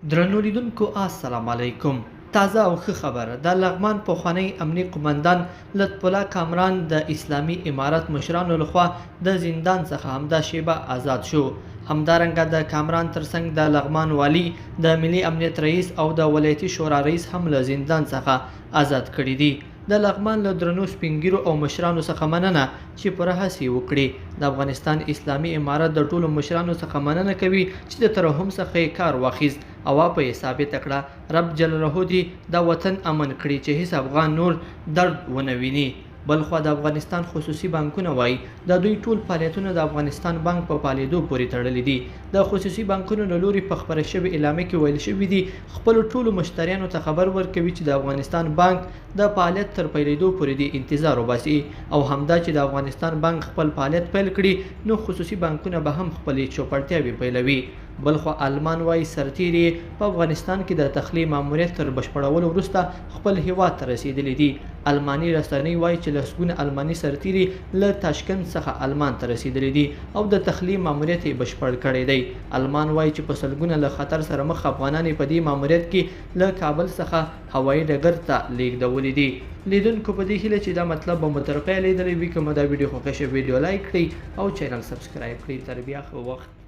درنو لیدونکو السلام علیکم. تازه او ښه خبر، د لغمان پخوانی امني قومندان لطف الله کامران د اسلامي امارت مشرانو لخوا د زندان څخه همدا شیبه ازاد شو. همدارنګه د کامران ترڅنګ د لغمان والي، د ملي امنیت رئیس او د ولایتي شورا رئیس هم له زندان څخه ازاد کړي دي. د لغمان له درنو سپینږیرو او مشرانو څخه مننه چې پوره هڅې یې وکړې. د افغانستان اسلامي امارت د ټولو مشرانو څخه مننه کوي چې د ترحم څخه یې کار واخیست او اپه یې ثابته کړه. رب جلاله دې دا وطن امن کړي چې هیڅ افغان نور درد ونه ویني. بلخوا د افغانستان خصوصي بانکونه وايي، د دوی ټول فعالیتونه د افغانستان بانک په فعالېدو پورې تړلي دي. د خصوصي بانکونو له لوري په خپره شوې اعلامیه کې ویل شوي دي، خپلو ټولو مشتریانو ته خبر ورکوي چې د افغانستان بانک د فعالیت تر پیلېدو پورې دې انتظار وباسي او همدا چې د افغانستان بانک خپل فعالیت پیل کړي نو خصوصي بانکونه به هم خپلې چوپړتیاوې پیلوي. بلخوا آلمان وايي، سرتېري یې په افغانستان کې د تخلیې ماموریت تر بشپړولو وروسته خپل هېواد ته رسېدلي دي. آلماني رسنۍ وايي چې لسګونه آلماني سرتېري له تاشکند څخه آلمان ته رسېدلي دي او د تخلیې ماموریت یې بشپړ کړی دی. آلمان وايي چې په سلګونه له خطر سره مخ افغانان یې په دې ماموریت کې له کابل څخه هوایي ډګر ته لېږدولي دي. لیدونکو په دې هیله چې دا مطلب به مو تر پایه لیدلی وي. که مو دا ویډیو خوښه شوه ویډیو لایک کړئ او چینل سبسکرایب کړئ. تر بیا ښه وخت.